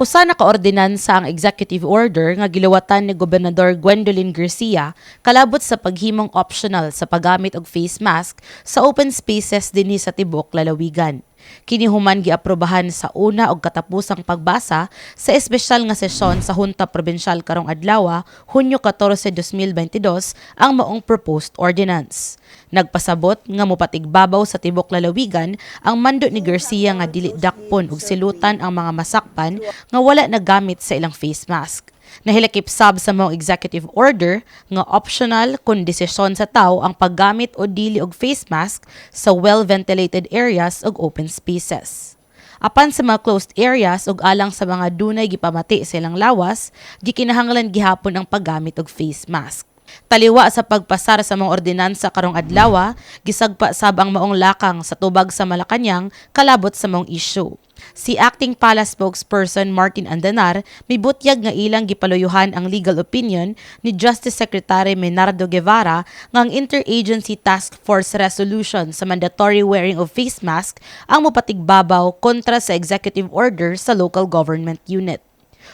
Usa na ka ordinansa ang executive order nga giluwatan ni Gobernador Gwendolyn Garcia kalabot sa paghimong optional sa paggamit og face mask sa open spaces dinhi sa tibuok lalawigan. Kini human giaprobahan sa una og katapusang pagbasa sa espesyal nga sesyon sa Junta Probinsyal karong adlaw, Hunyo 14, 2022, ang maong proposed ordinance. Nagpasabot nga mopatigbabaw sa tibuok lalawigan ang mando ni Garcia nga dili dakpon ug silutan ang mga masakpan nga wala nagamit sa ilang face mask. Nahilakip sab sa maong executive order nga optional kun desisyon sa tao ang paggamit o dili og face mask sa well-ventilated areas ug open spaces. Apan sa mga closed areas ug alang sa mga dunay gipamati sa ilang lawas, gikinahanglan gihapon ang paggamit og face mask. Taliwa sa pagpasar sa mga ordinansa karong adlaw, gisagpa sab ang maong lakang sa tubag sa Malacañang kalabot sa maong issue. Si acting palace spokesperson Martin Andanar mibutyag nga ilang gipaluyuhan ang legal opinion ni Justice Secretary Menardo Guevarra nga ang Interagency Task Force resolution sa mandatory wearing of face mask ang mopatigbabaw kontra sa executive order sa local government unit.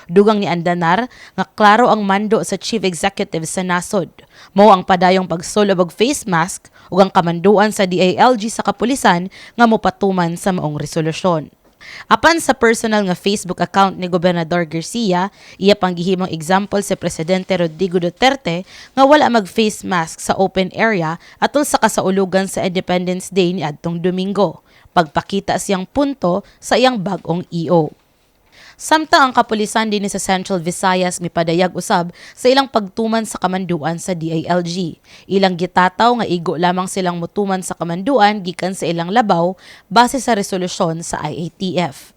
Dugang ni Andanar nga klaro ang mando sa chief executive sa nasod. Mao ang padayong pagsulob og face mask ug ang kamanduan sa DILG sa kapulisan nga mopatuman sa maong resolusyon. Apan sa personal nga Facebook account ni Gobernador Garcia, iya pang gihimong example si Presidente Rodrigo Duterte nga wala mag-face mask sa open area atol sa kasaulugan sa Independence Day ni adtong Domingo. Pagpakita siyang punto sa iyang bag-ong EO. Samtang ang kapulisan dinhi sa Central Visayas mipadayag usab sa ilang pagtuman sa kamanduan sa DILG. Ilang gitataw nga igo lamang silang mutuman sa kamanduan gikan sa ilang labaw base sa resolusyon sa IATF.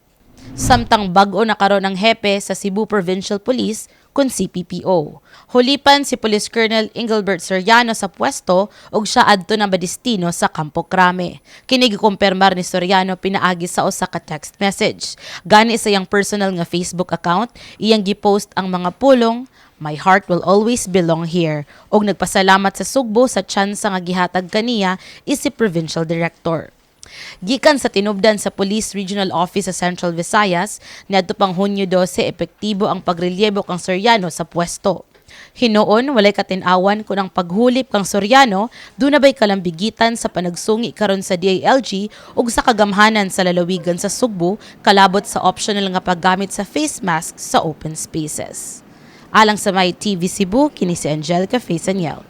Samtang bag-o na karon ang hepe sa Cebu Provincial Police kun CPPO. Hulipan si Police Colonel Engelbert Soriano sa pwesto ug siya adto na madestino sa Campo Crame. Kini gikumpirmar ni Soriano pinaagi sa usa ka text message. Gani sa iyang personal nga Facebook account, iyang gipost ang mga pulong, "My heart will always belong here," ug nagpasalamat sa Sugbo sa tsansa nga gihatag kaniya isip provincial director. Gikan sa tinubdan sa Police Regional Office sa Central Visayas, niadto pang Hunyo 12 epektibo ang pagrelyebo kang Soriano sa pwesto. Hinuon, walay katin-awan kung ang paghulip kang Soriano duna bay kalambigitan sa panagsungi karon sa DILG ug sa kagamhanan sa lalawigan sa Sugbo kalabot sa optional nga paggamit sa face mask sa open spaces. Alang sa My TV Cebu, kini si Angelica Faisaniel.